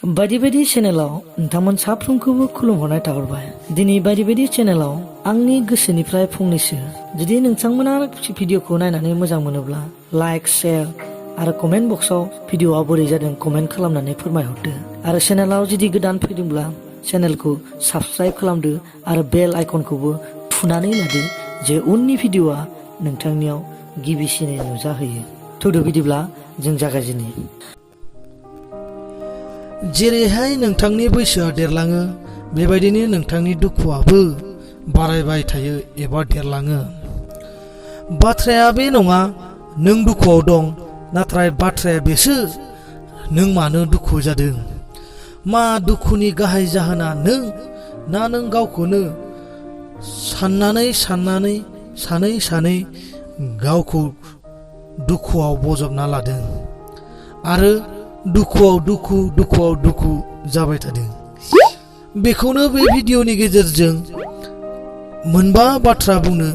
बायदि बायदि चेनेलाव नोंथांमोन साफ्रोमखौबो खुलुमहरनाय थाहरबाय। दिनै बायदि बायदि चेनेलाव आंनि गोसोनिफ्राय फंनैसो जुदि नोंथांमोना भिडिअखौ नायनानै मोजां मोनोब्ला लाइक शेयार आरो कमेन्ट बक्सआव भिडिअआ बोरै जादों कमेन्ट खालामनानै फोरमायहरदो आरो चेनेलाव जुदि गोदान फैदोंब्ला चेनेलखौ साबस्क्राइब खालामदो आरो बेल आइकनखौबो थुनानै लादो जे उननि भिडिअआ नोंथांनियाव गिबिसिनै नुजाहैयो। थौदो बिदिब्ला जों जागायजेनो। जेरैहाय नोंथांनि बैसोआ देरलाङो बेबायदिनो नोंथांनि दुखुआबो बारायबाय थायो एबा देरलाङो। बाथ्राया बे नङा नों दुखुआव दं, नाथाय बाथ्राया बेसो नों मानो दुखु जादों। मा दुखुनि गाहाय जाहोना नों ना नों गावखौनो सानै गावखौ दुखुआव बजबना लादों आरो दुखुआव दुखु जाबाय थादों। बेखौनो बे भिडिअनि गेजेरजों मोनबा बाथ्रा बुंनो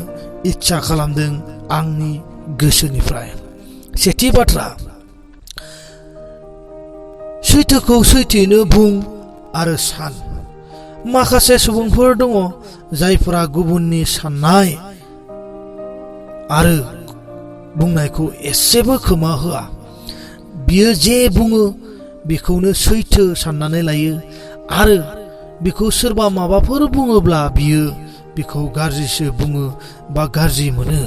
इच्छा खालामदों आंनि गोसोनिफ्राय। सेथि बाथ्रा, सैथोखौ सैथोयैनो बुं आरो सान। माखासे सुबुंफोर दङ जायफोरा गुबुननि साननाय आरो बुंनायखौ एसेबो खोमा होआ। बियो जे बुङो बेखौनो सैथो साननानै लायो आरो बेखौ सोरबा माबाफोर बुङोब्ला बियो बेखौ गाज्रिसो बुङो बा गाज्रि मोनो।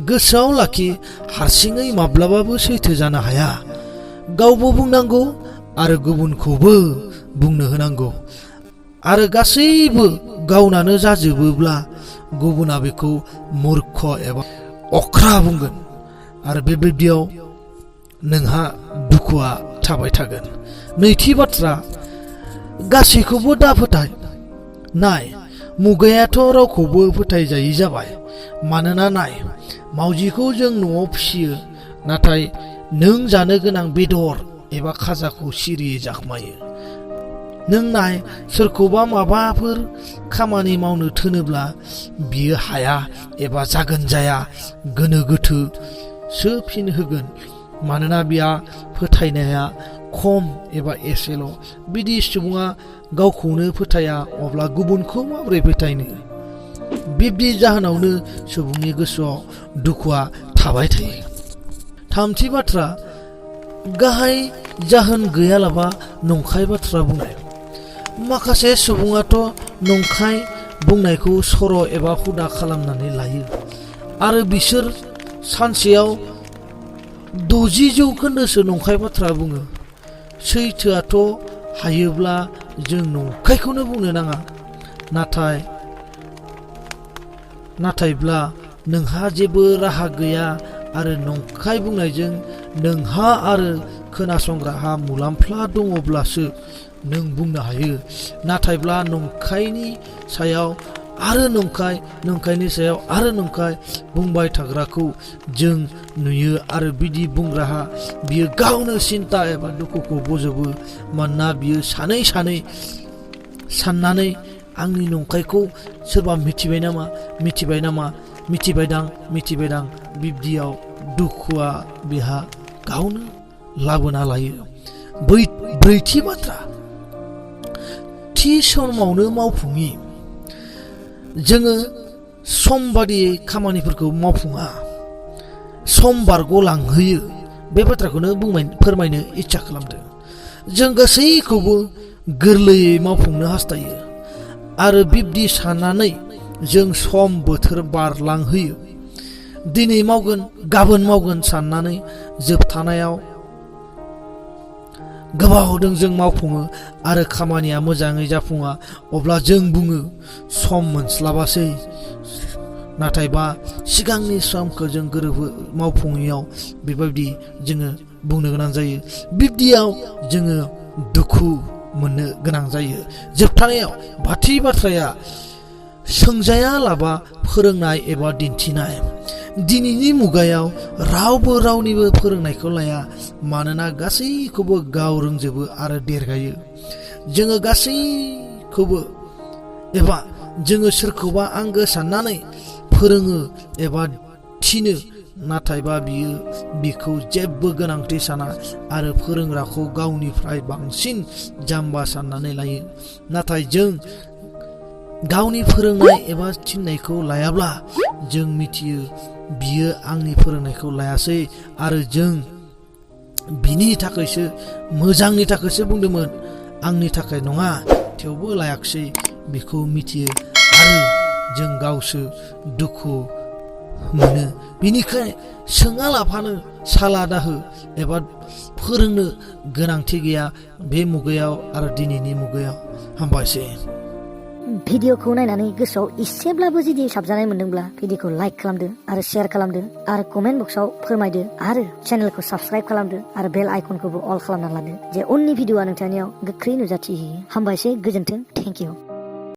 गोसोआव लाखि, हारसिङै माब्लाबाबो सैथो जानो हाया। गावबो बुंनांगौ आरो गुबुनखौबो बुंनो होनांगौ। आरो गासैबो गावनानो जाजोबोब्ला गुबुना बेखौ मूर्ख एबा अख्रा बुंगोन आरो बेबायदियाव नोंहा दुखुआ थाबाय थागोन। नैथि बाथ्रा, गासैखौबो दा फोथाय। नाय, मुगायाथ' रावखौबो फोथायजायि जाबाय। मानोना नाय, मावजिखौ जों न'आव फिसियो, नाथाय नों जानो गोनां बेदर एबा खाजाखौ सिरियै जाखोमायो। नों नाय, सोरखौबा माबाफोर खामानि मावनो थोनोब्ला बियो हाया एबा जागोन जाया गोनो गोथोसो फिन होगोन, मानोना बिहा फोथायनाया खम एबा एसेल'। बिदि सुबुङा गावखौनो फोथाया अब्ला गुबुनखौ माबोरै फोथायनो? बिब्दि जाहोनावनो सुबुंनि गोसोआव दुखुआ थाबाय थायो। थामथि बाथ्रा, गाहाय जाहोन गैयालाबा नंखाय बाथ्रा बुंनाय। माखासे सुबुङाथ' नंखाय बुंनायखौ सर' एबा हुदा खालामनानै लायो आरो बिसोर सानसेयाव 60% नंखाय बाथ्रा बुङो। सैथोआथ' हायोब्ला जों नंखायखौनो बुंनो नाङा। नाथायब्ला नोंहा जेबो राहा गैया आरो नंखाय बुंनायजों नोंहा आरो खोनासंग्राहा मुलाम्फा दङब्लासो नों बुंनो हायो। नाथायब्ला नंखायनि सायाव आरो नंखायनि सायाव आरो नंखाय बुंबाय थाग्राखौ जों नुयो आरो बिदि बुंग्राहा बियो गावनो सिन्ता एबा दुखुखौ बजबो। मानोना बियो साननानै आंनि नंखायखौ सोरबा मिथिबायदां बिब्दियाव दुखुआ बिहा गावनो लाबोना लायो। ब्रैथि बाथ्रा, थि समावनो मावफुङि। जोङो सम बादियै खामानिफोरखौ मावफुङा, सम बारग'लांहोयो। बे बाथ्राखौनो फोरमायनो इच्छा खालामदों। जों गासैखौबो गोरलैयै मावफुंनो हास्थायो आरो बिब्दि साननानै जों सम बोथोर बारलांहोयो। दिनै मावगोन गाबोन मावगोन साननानै जोबथानायाव गोबावदों जों मावफुङो आरो खामानिया मोजाङै जाफुङा। अब्ला जों बुङो सम मोनस्लाबासै। नाथायबा सिगांनि समखौ जों मावफुङैयाव बेबायदि जोङो बुंनो गोनां जायो। बिब्दियाव जोङो दुखु मोननो गोनां जायो। जोबथानायाव बाथ्राया सोंजाया लाबा फोरोंनाय एबा दिन्थिनाय। दिनैनि मुगायाव रावबो रावनिबो फोरोंनायखौ लाया, मानोना गासैखौबो गाव रोंजोबो आरो देरगायो। जोङो गासैखौबो एबा जोङो सोरखौबा आंगो साननानै फोरोङो एबा थिनो, नाथायबा बियो बिखौ जेबो गोनांथि साना आरो फोरोंग्राखौ गावनिफ्राय बांसिन जाम्बा साननानै लायो। नाथाय जों गावनि फोरोंनाय एबा थिननायखौ लायाब्ला जों मिथियो बियो आंनि फोरोंनायखौ लायासै आरो जों बिनि थाखायसो मोजांनि थाखायसो बुंदोंमोन, आंनि थाखाय नङा, थेवबो लायाखिसै बेखौ मिथियो आरो जों गावसो दुखु मोनो। बिनिखाय सोङा लाफानो साला दाहो एबा फोरोंनो गोनांथि गैया बे मुगायाव आरो दिनैनि मुगायाव। हामबायसै। भिडिअखौ नायनानै गोसोआव एसेब्लाबो जुदि साबजानाय मोनदोंब्ला भिडिअखौ लाइक खालामदो आरो शेयार खालामदो आरो कमेन्ट बक्सआव फोरमायदो आरो चेनेलखौ साबस्क्राइब खालामदो आरो बेल आइकनखौबो अल खालामना लादो जे उननि भिडिअआ नोंथांनियाव गोख्रै नुजाथिहैयो। हामबायसै, गोजोन्थों, थेंक इउ।